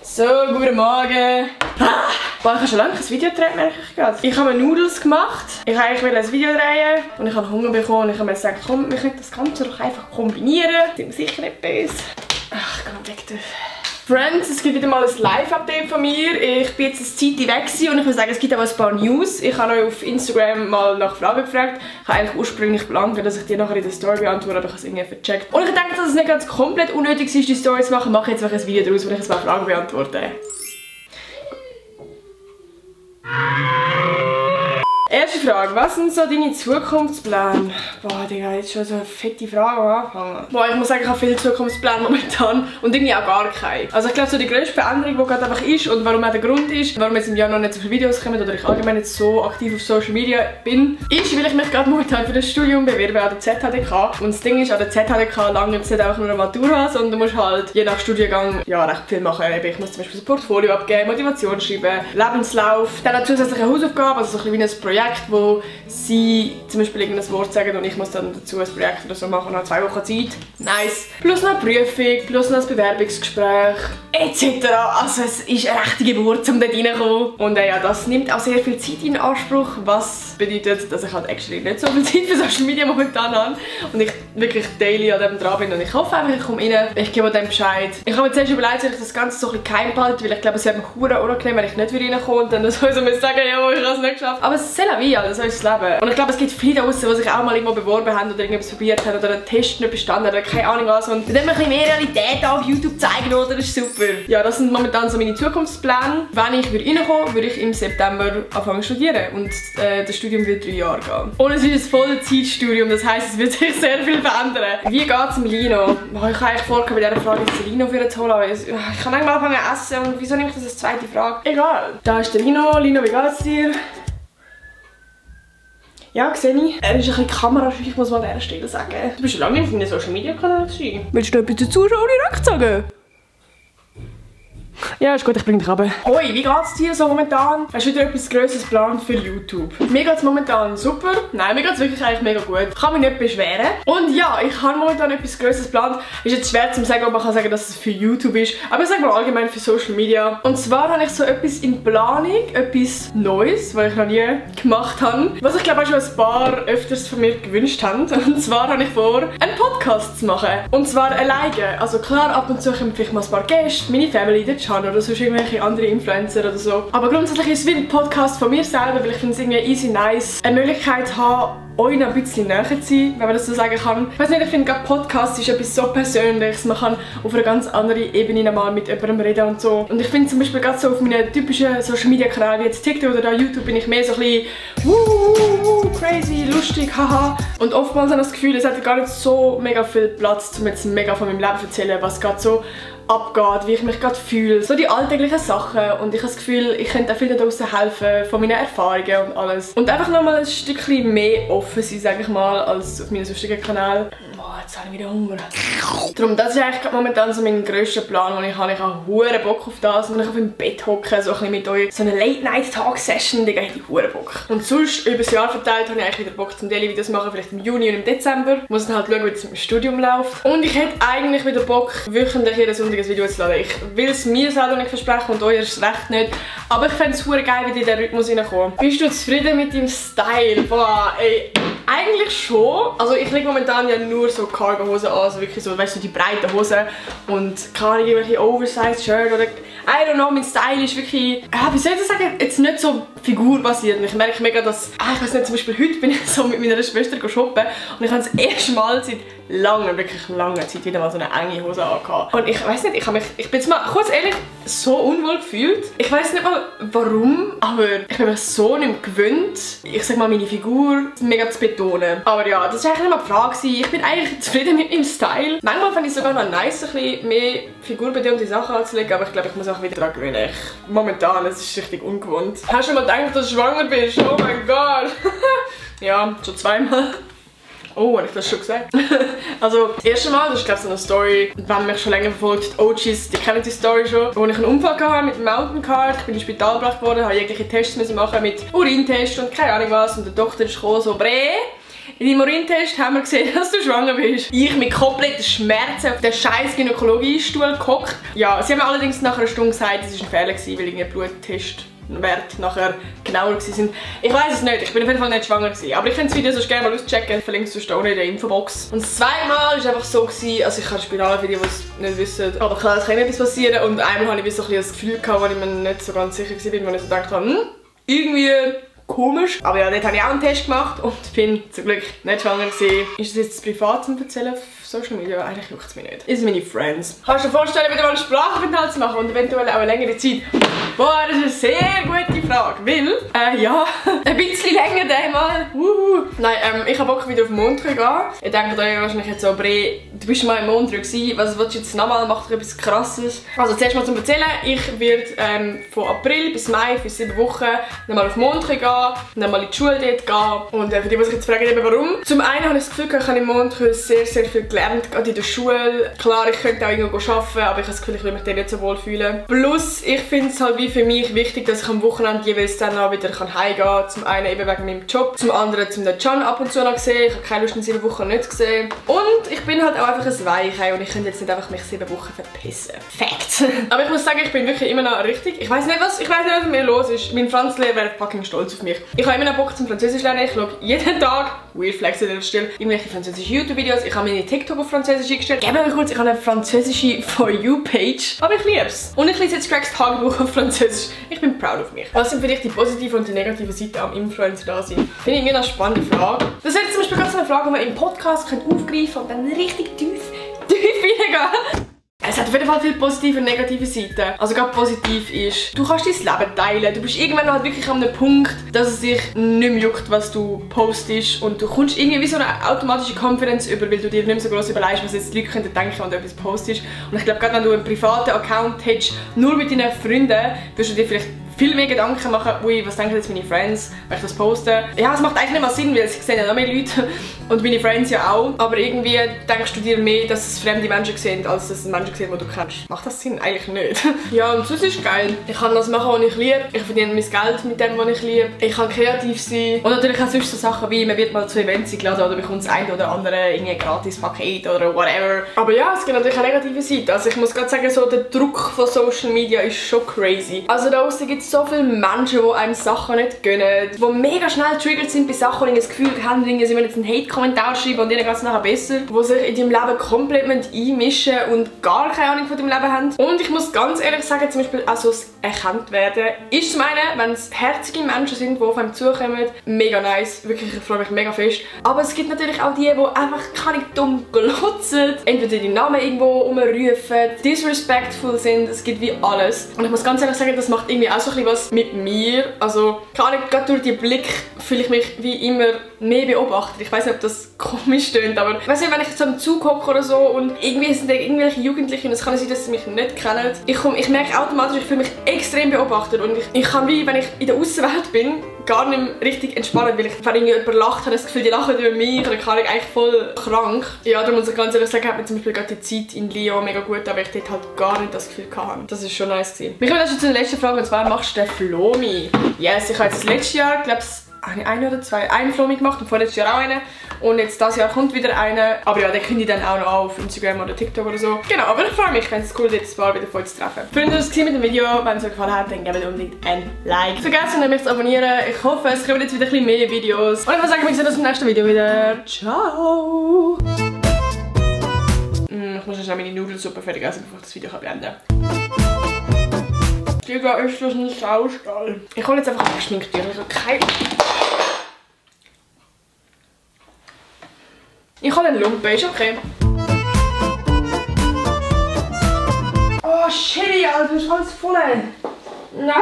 So, guten Morgen. Boah, ich habe schon lange kein Video gedreht, merke ich gerade. Ich habe mir Noodles gemacht. Ich wollte eigentlich ein Video drehen und ich habe Hunger bekommen. Und ich habe mir gesagt, komm, wir können das Ganze doch einfach kombinieren. Sind wir sicher nicht böse. Ach, ich kann weg dürfen. Friends, es gibt wieder mal ein Live-Update von mir. Ich bin jetzt eine Zeit weg und ich muss sagen, es gibt auch ein paar News. Ich habe euch auf Instagram mal nach Fragen gefragt. Ich habe eigentlich ursprünglich geplant, dass ich die nachher in der Story beantworte, aber ich habe es irgendwie vercheckt. Und ich denke, dass es nicht ganz komplett unnötig ist, die Story zu machen. Ich mache jetzt ein Video daraus, wo ich ein paar Fragen beantworte. Erste Frage, was sind so deine Zukunftspläne? Boah, Digga, jetzt schon so eine fette Frage am Anfang. Boah, ich muss sagen, ich habe viele Zukunftspläne momentan und irgendwie auch gar keine. Also ich glaube, so die grösste Veränderung, die gerade einfach ist und warum auch der Grund ist, warum jetzt im Jahr noch nicht so viele Videos kommen oder ich allgemein nicht so aktiv auf Social Media bin, ist, weil ich mich gerade momentan für das Studium bewerbe an der ZHDK. Und das Ding ist, an der ZHDK lange jetzt nicht einfach nur eine Matura, sondern du musst halt je nach Studiengang ja recht viel machen. Ich muss zum Beispiel ein Portfolio abgeben, Motivation schreiben, Lebenslauf, dann auch zusätzliche Hausaufgaben, also so ein bisschen wie ein Projekt, wo sie zum Beispiel irgendein Wort sagen und ich muss dann dazu ein Projekt oder so machen und habe 2 Wochen Zeit. Nice. Plus noch eine Prüfung, plus noch ein Bewerbungsgespräch, etc. Also es ist eine rechte Geburt, um dort reinzukommen. Und ja, das nimmt auch sehr viel Zeit in Anspruch, was bedeutet, dass ich halt extra nicht so viel Zeit für Social Media momentan habe und ich wirklich daily an dem dran bin und ich hoffe einfach, ich komme rein, ich gebe dem Bescheid. Ich habe mir zuerst überlegt, dass ich das Ganze so ein bisschen geheim behalte, weil ich glaube, es wäre mir verdammt unangenehm, wenn ich nicht wieder reinkomme und dann so sagen, ja, ich habe es nicht geschafft. Aber es ist sehr wie, das ist das Leben. Und ich glaube, es gibt viele da draussen, die sich auch mal irgendwo beworben haben oder irgendwas probiert haben oder einen Test nicht bestanden oder keine Ahnung was. Und dann ein bisschen mehr Realität auf YouTube zeigen, oder? Das ist super. Ja, das sind momentan so meine Zukunftspläne. Wenn ich reinkomme, würde ich im September anfangen zu studieren. Und das Studium wird 3 Jahre gehen. Und es ist ein Vollzeitstudium, das heisst, es wird sich sehr viel verändern. Wie geht es dem Lino? Ich habe eigentlich vorgehabt, bei dieser Frage jetzt Lino für zu holen, aber ich kann eigentlich mal anfangen zu essen und wieso nehme ich das als zweite Frage? Egal. Da ist der Lino. Lino, wie geht es dir? Ja, sehe ich. Er ist ein bisschen kamerascheu, ich muss mal an dieser Stelle sagen. Du bist schon lange nicht auf meinem Social Media Kanal gewesen. Willst du noch etwas zu Zuschauern direkt sagen? Ja, ist gut, ich bring dich runter. Hoi, wie geht's dir so momentan? Hast du wieder etwas Grosses geplant für YouTube? Mir geht's momentan super. Nein, mir geht's wirklich eigentlich mega gut. Ich kann mich nicht beschweren. Und ja, ich habe momentan etwas Grosses geplant. Ist jetzt schwer zu sagen, ob man kann sagen, dass es für YouTube ist. Aber ich sage mal allgemein für Social Media. Und zwar habe ich so etwas in Planung, etwas Neues, was ich noch nie gemacht habe. Was ich glaube auch schon ein paar öfters von mir gewünscht haben. Und zwar habe ich vor, einen Podcast zu machen. Und zwar alleine. Also klar, ab und zu kommen vielleicht mal ein paar Gäste, meine Family, der Can oder sonst irgendwelche andere Influencer oder so. Aber grundsätzlich ist es wie ein Podcast von mir selber, weil ich finde es irgendwie easy nice, eine Möglichkeit zu haben, euch noch ein bisschen näher zu sein, wenn man das so sagen kann. Ich weiß nicht, ich finde gerade Podcast ist etwas so Persönliches. Man kann auf einer ganz anderen Ebene mal mit jemandem reden und so. Und ich finde zum Beispiel gerade so auf meinen typischen Social Media Kanälen wie jetzt TikTok oder da YouTube bin ich mehr so ein bisschen crazy, lustig, haha. Und oftmals habe ich das Gefühl, es hat gar nicht so mega viel Platz, um jetzt mega von meinem Leben zu erzählen, was gerade so abgeht, wie ich mich gerade fühle. So die alltäglichen Sachen und ich habe das Gefühl, ich könnte auch viel da draussen helfen von meinen Erfahrungen und alles. Und einfach nochmal ein Stückchen mehr offen sein, sage ich mal, als auf meinem sonstigen Kanal. Boah, jetzt habe ich wieder Hunger. Darum, das ist eigentlich momentan so mein grösster Plan, den ich habe. Ich habe verdammt Bock auf das, wenn ich auf dem Bett hocke, so ein bisschen mit euch. So eine Late-Night-Talk-Session, da hätte ich verdammt Bock. Und sonst, über das Jahr verteilt, habe ich eigentlich wieder Bock zum Daily-Videos machen, vielleicht im Juni und im Dezember. Ich muss dann halt schauen, wie es mit dem Studium läuft. Und ich hätte eigentlich wieder Bock, wöchentlich jeden Sonntag ein Video zu laden. Ich will es mir selber nicht versprechen und euch erst recht nicht. Aber ich fände es verdammt geil, wie in diesen Rhythmus reinkommt. Bist du zufrieden mit deinem Style? Boah, ey. Eigentlich schon. Also ich lege momentan ja nur so Cargo-Hosen an, also wirklich so, weißt du, die breiten Hosen und keine irgendwelche Oversize-Shirt oder I don't know, mein Style ist wirklich, wie soll ich das sagen, jetzt nicht so figurbasiert. Und ich merke mega, dass, ich weiß nicht, zum Beispiel heute bin ich so mit meiner Schwester shoppen und ich habe das erste Mal seit wirklich langer Zeit wieder mal so eine enge Hose angehabt. Und ich weiß nicht, ich bin jetzt mal kurz ehrlich so unwohl gefühlt. Ich weiß nicht mal warum, aber ich bin mir so nicht mehr gewöhnt, ich sag mal, meine Figur mega zu betonen. Aber ja, das war eigentlich nicht mal die Frage. Ich bin eigentlich zufrieden mit meinem Style. Manchmal fand ich es sogar noch nice, ein bisschen mehr figurbetonte Sachen anzulegen, aber ich glaube, ich muss auch wieder daran gewöhnen. Momentan, es ist richtig ungewohnt. Hast du schon mal gedacht, dass du schwanger bist? Oh mein Gott! Ja, schon zweimal. Oh, habe ich das schon gesagt? Also, das erste Mal, das ist glaube ich so eine Story, wenn mich schon länger verfolgt, die OGs, die kennen die Story schon, wo ich einen Unfall hatte mit dem Mountaincar. Ich bin ins Spital gebracht worden, habe jegliche Tests machen mit Urintest und keine Ahnung was. Und der Doktor ist gekommen, so, Bre, in deinem Urintest haben wir gesehen, dass du schwanger bist. Ich mit kompletten Schmerzen auf den scheiß Gynäkologiestuhl gehockt. Ja, sie haben mir allerdings nach einer Stunde gesagt, es war ein Fehler gewesen, weil irgendwie Bluttestwert nachher genauer waren. Ich weiß es nicht, ich bin auf jeden Fall nicht schwanger gewesen. Aber ich kann das Video sonst gerne mal auschecken, ich verlinke es auch in der Infobox. Und das zweite Mal war einfach so gewesen, also ich habe Spirale für die, die es nicht wissen. Aber klar, es kann immer etwas passieren. Und einmal hatte ich so ein bisschen das Gefühl gehabt, wo ich mir nicht so ganz sicher war, wo ich so gedacht habe, irgendwie komisch. Aber ja, dort habe ich auch einen Test gemacht und bin zum Glück nicht schwanger gewesen. Ist das jetzt privat zum Erzählen auf Social Media? Eigentlich juckt es mich nicht. Das sind meine Friends. Kannst du dir vorstellen, wieder mal einen Sprachaufenthalt zu machen und eventuell auch eine längere Zeit? Boah, das ist eine sehr gute Frage, weil, ja, ein bisschen länger einmal. Nein, ich habe Bock wieder auf den Mond zu gehen. Ich denke euch wahrscheinlich jetzt so, aber du bist mal im Mond gewesen, was willst du jetzt nochmal? Mach doch etwas Krasses. Also zuerst mal zum Erzählen, ich werde von April bis Mai für 7 Wochen nochmal auf den Mond gehen, nochmal in die Schule dort gehen. Und für die, die sich jetzt fragen, warum. Zum einen habe ich das Gefühl, ich habe im Mond sehr, sehr viel gelernt, gerade in der Schule. Klar, ich könnte auch irgendwo arbeiten, aber ich habe das Gefühl, ich will mich dort nicht so wohl fühlen. Plus, ich finde es halt wie für mich wichtig, dass ich am Wochenende jeweils dann auch wieder heimgehen kann. Zum einen eben wegen meinem Job, zum anderen zum den Can ab und zu noch sehen. Ich habe keine Lust in 7 Wochen nicht gesehen. Und ich bin halt auch einfach ein Weichei und ich könnte jetzt nicht einfach mich 7 Wochen verpissen. Fact! Aber ich muss sagen, ich bin wirklich immer noch richtig. Ich weiß nicht, was mit mir los ist. Mein Franzlehrer wäre fucking stolz auf mich. Ich habe immer noch Bock zum Französisch lernen. Ich schaue jeden Tag, weird flex an der Stelle, irgendwelche französische YouTube-Videos. Ich habe meine TikTok auf Französisch eingestellt. Geben wir kurz, ich habe eine französische For You-Page. Aber ich liebe es. Und ich lese jetzt Cracks Tagebuch auf Französisch. Ich bin proud auf mich. Was sind für dich die positiven und die negativen Seiten am Influencer da sein? Finde ich eine spannende Frage. Das ist jetzt zum Beispiel ganz eine Frage, die man im Podcast aufgreifen kann und dann richtig tief reingehen. Es hat auf jeden Fall viele positive und negative Seiten. Also gerade positiv ist, du kannst dein Leben teilen. Du bist irgendwann halt wirklich an einem Punkt, dass es dich nicht mehr juckt, was du postest. Und du kommst irgendwie wie so eine automatische Konferenz über, weil du dir nicht mehr so groß überlegst, was jetzt die Leute könnten denken, wenn du etwas postest. Und ich glaube, gerade wenn du einen privaten Account hättest, nur mit deinen Freunden, wirst du dir vielleicht viel mehr Gedanken machen, ui, was denken jetzt meine Friends, wenn ich das poste. Ja, es macht eigentlich nicht mal Sinn, weil sie sehen ja noch mehr Leute und meine Friends ja auch. Aber irgendwie denkst du dir mehr, dass es fremde Menschen sehen, als dass es Menschen sehen, die du kennst. Macht das Sinn? Eigentlich nicht. Ja, und sonst ist es geil. Ich kann das machen, was ich liebe. Ich verdiene mein Geld mit dem, was ich liebe. Ich kann kreativ sein. Und natürlich auch sonst so Sachen wie, man wird mal zu Events eingeladen oder bekommt das eine oder andere irgendwie gratis Paket oder whatever. Aber ja, es gibt natürlich auch negative Seiten. Also ich muss gerade sagen, so der Druck von Social Media ist schon crazy. Also da draussen gibt es so viele Menschen, die einem Sachen nicht gönnen, die mega schnell triggert sind bei Sachen, die das Gefühl haben, sie müssen jetzt einen Hate-Kommentar schreiben und ihnen geht es nachher besser, die sich in deinem Leben komplett einmischen und gar keine Ahnung von deinem Leben haben. Und ich muss ganz ehrlich sagen, zum Beispiel also das erkannt werden, ist zum einen, wenn es herzige Menschen sind, die auf einem zukommen, mega nice, wirklich, ich freue mich mega fest. Aber es gibt natürlich auch die einfach keine dumm glotzen, entweder die Namen irgendwo umrufen, disrespectful sind, es gibt wie alles. Und ich muss ganz ehrlich sagen, das macht irgendwie auch so ein bisschen was mit mir. Also, keine Ahnung, gerade durch die Blick fühle ich mich wie immer mehr beobachtet. Ich weiß nicht, ob das komisch klingt, aber ich weiß nicht, wenn ich jetzt am Zug hocke oder so und irgendwie sind da irgendwelche Jugendliche und es kann sein, dass sie mich nicht kennen. Ich merke automatisch, ich fühle mich extrem beobachtet und ich kann wie, wenn ich in der Außenwelt bin, gar nicht mehr richtig entspannen, weil ich, wenn jemand lacht, habe ich das Gefühl, die lachen über mich oder kann ich eigentlich voll krank. Ja, darum muss ich ganz ehrlich sagen, hat mir zum Beispiel gerade die Zeit in Lyon mega gut, aber ich dort halt gar nicht das Gefühl hatte. Das ist schon nice gewesen. Wir kommen jetzt zu der letzten Frage und zwar, machst du den Flomi? Yes, ich habe jetzt das letzte Jahr, glaube ich, eine oder zwei, einen Flomi gemacht und vorletztes Jahr auch einen. Und jetzt dieses Jahr kommt wieder einer. Aber ja, den könnt ihr dann auch noch auf Instagram oder TikTok oder so. Genau, aber ich freue mich, wenn es cool ist, jetzt mal wieder von euch zu treffen. Freunde, das war mit dem Video. Wenn es euch gefallen hat, dann gebt unbedingt ein Like. Vergesst nicht, mich zu abonnieren. Ich hoffe, es kommen jetzt wieder ein bisschen mehr Videos. Und ich würde sagen, wir sehen uns im nächsten Video wieder. Ciao! Ich muss jetzt meine Nudelsuppe fertig essen, bevor ich das Video beenden kann. Digga, ist das ein Saustall? Ich hole jetzt einfach Abschminktücher. Ich hole einen Lumpen, ist okay. Oh shit, Alter, du bist alles voll. Nein!